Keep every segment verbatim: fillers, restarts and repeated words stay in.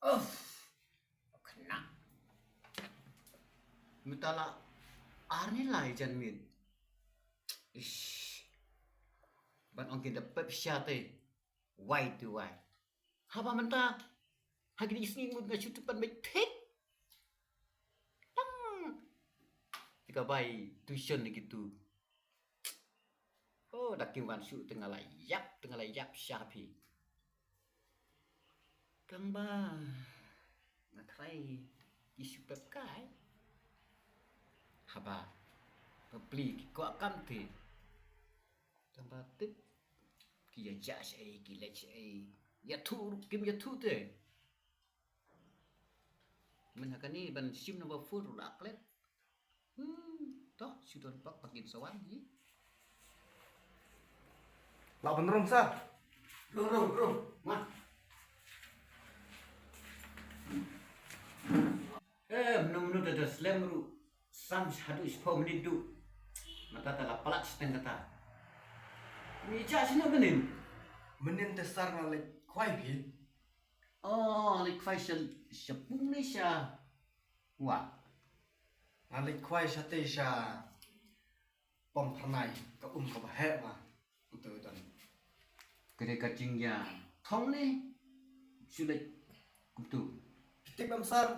Uff. Kena. Mynta la ar ne lai jan miet. Ish. Ban ong ki da pep sha te. Wai tu wai. Haba mynta ha kine ki sngi mut nga shu tip ban beit thik. Tang. Te ka bai tuition ne kitu. Oh, da kim wan shu te nga la ïap, te nga la ïap sha phi. Tang ba nga trai ki shu pep kai. Haba pepli ki kwah kam te. Tang ba tip ki ïa jah shaei, ki leit shaei. Ïathuh ruh kim ïathuh te. Myn ha kane ban shim number four ruh la klet. Hmm, to, shu don pak pakin sawan hi. Lah ban rung sa. Rung, rung, rung. Ma. Eh, mnu mnu da da slem ruh. Sam haduh shiphew minit duh. Mynta ta la palat shiteng kata. Ni ja shinu benin. Mynnin te sar nga leit khwai phi. Oh, leit khwai sha, sha pung ne sha. Wa. Nga leit khwai sha te sha pom pharnai ka um kaba heh ma. Utu don. Ka dei ka jingïa thong ne. Shu leit kumtu. Tip em sar.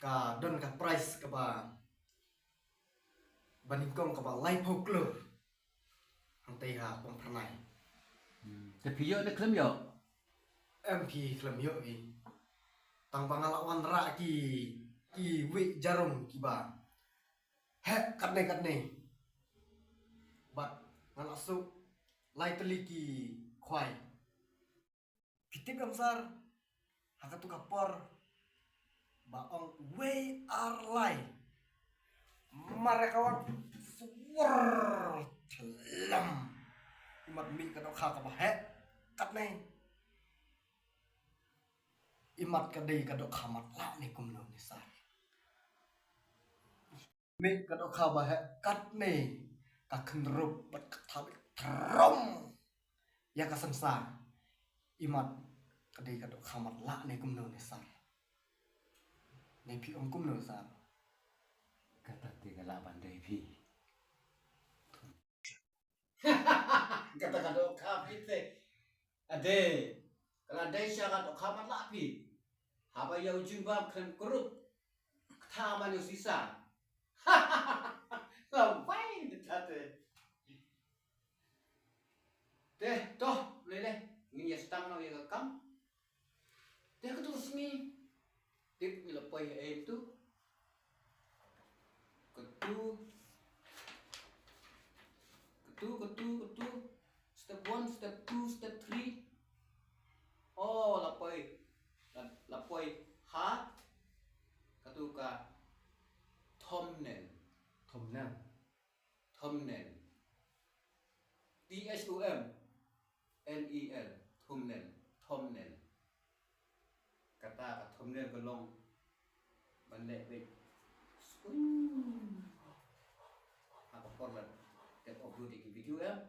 Ka don ka price kaba ba nyngkong kaba laiphew klur. Hangtei ha pom pharnai. Hmm. Te phi ïoh ne khlem ïoh? Em phi khlem ïoh phi. Tang ba nga la wanrah ki, ki wei jarum kiba heh katne katne. Bad nga la suk lai tylli ki khwai. Phi tip em sar, ha katu ka por ba ong wei ar lai. Mar ka wan swar thlem. Imat mih ka dohkha kaba heh katne. Imat ka dei ka dohkha matlah ne kumno ne sar. Mih ka dohkha ba heh katne ka kynrup bad ka thabit throm. Ïa ka sensar. Imat ka dei ka dohkha matlah ne kumno ne sar. Ne phi ong kumno sar. Kata te ka lah ban dei phi. Kata ka dohkha phi te. Ade. Ka la dei sha ka dohkha matlah phi. Haba ïa u jingbam khlem krup. Kata man ïa u sisa. Ka bai de kata. Te, to, lei lei. Ngin ïa sdang noh ïa ka kam. Te katu ka sngi. Tip ngi la poi ha ei tu. Katu. Katu, katu, katu. Step one, step two, step three. Oh, la poi. La, la poi ha. Katu ka thumbnail. Thumbnail. Thumbnail. T H O M N E L. Thumbnail. Thumbnail. Kata ka thumbnail ka long ban leh beit. Skuñ. Ha ka por la dep upload ïa ki video em.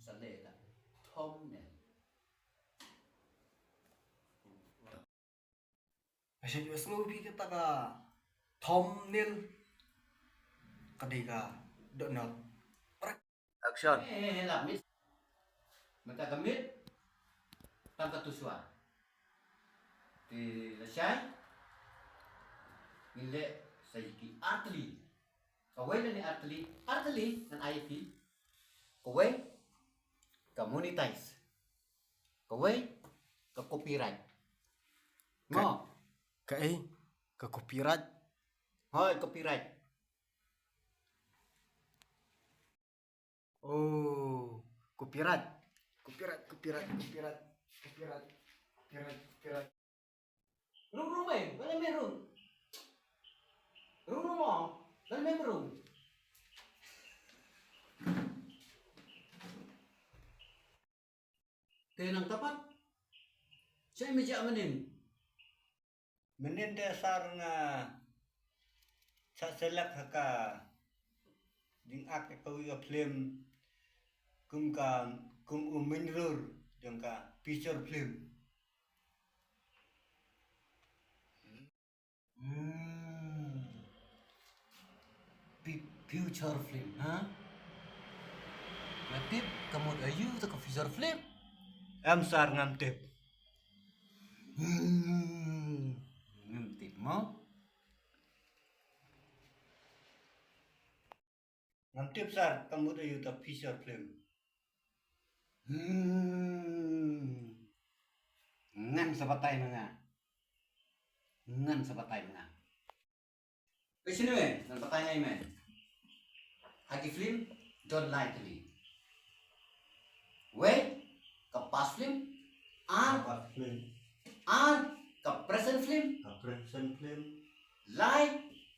Sa leh ta thumbnail. Asia ju sngew phi kata ka thumbnail. Ka dei ka dohnud. Action. Eh, eh, eh, la miss. Mynta ka miet. Tang katu shuwa. Te lashai. Ngin leh sa ïa ki artylli. Kawei lane artylli. Artylli ngan ai ïa phi. Kawei. Ka monetize. Kawei ka copyright. Ka, mo? Kaei? Ka copyright? Hooid, copyright. Oh, copyright. Copyright, copyright, copyright. Copyright, copyright, copyright. Rung, rung, eh, bale me rung. Rung, rung, mo. Bale me rung. Te nang tapat. Shai me ja mynnin. Mynnin te sar nga sa select ha ka jingak ka wi ka film kum ka, kum u Mynrur jong ka feature film. Future film, ha? Nga tip ka mut aïu ta ka future film? Em sir, ngam tip. Hmm, ngam tip mo. Ngam tip sir, ka mut aïu ta future film. Hmm. Ngan sa batai ma nga. Ngan sa batai ma nga. Peit shane, ngan batai ïa me. Ha ki film, don lai tylli. Wei, ka past film, ar, past film, ar, ka present film, ka present film, lai,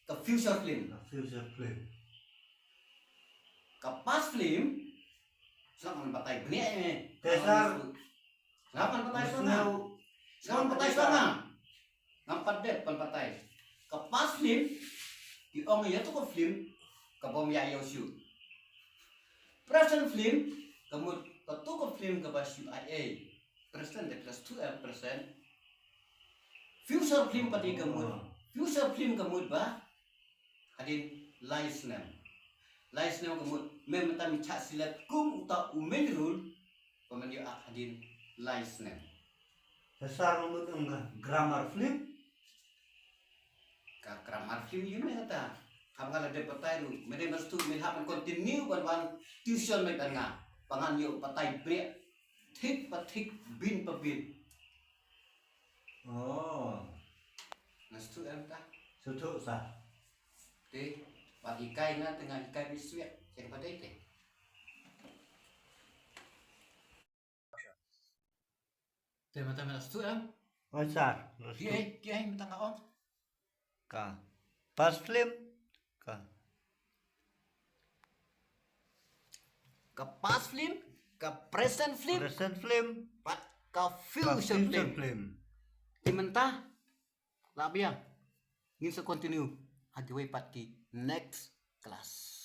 ka future film, ka future film. Ka past film, sngap ngan batai bniah ïa me. Te sir. Sngap ngan batai shuwa nga. Sngap ngan batai shuwa nga. Ngam pat dep ban batai. Ka past film, ki ong ïa tu ka film, ka bym ïa ïoh shuh. Present film, ka mut ka tu ka film kaba shu ai ei. Present, the plus two M, present. Future film pat ka mut. Future film ka mut ba hadien lai snem. Lai snem ka mut, me mynta me chah silat kum uta u main role, ba men ïoh ak hadien lai snem. Te sir, me mut ka grammar film? Ka grammar film ïa me kata. Haba nga la dep batai ruh, me dei ban sdang me hap ban continue ban wan tuition me ban nga. Ba ngan ïoh batai bniah. Thik pa thik, bit pa bit. Oh. Nga sngewthuh em ta? Sngewthuh sir. Te, wat hikai nga te nga hikai beit swiak, ïa kaba dei te. Te mynta me la sngewthuh em? Oi sir, la sngewthuh. Kiei, kiei mynta nga ong? Ka past film, ka Ka past film, ka present film, present film, pat ka future film. Ki mynta, lah biang. Ngin sa continue ha kiwei pat ki next class.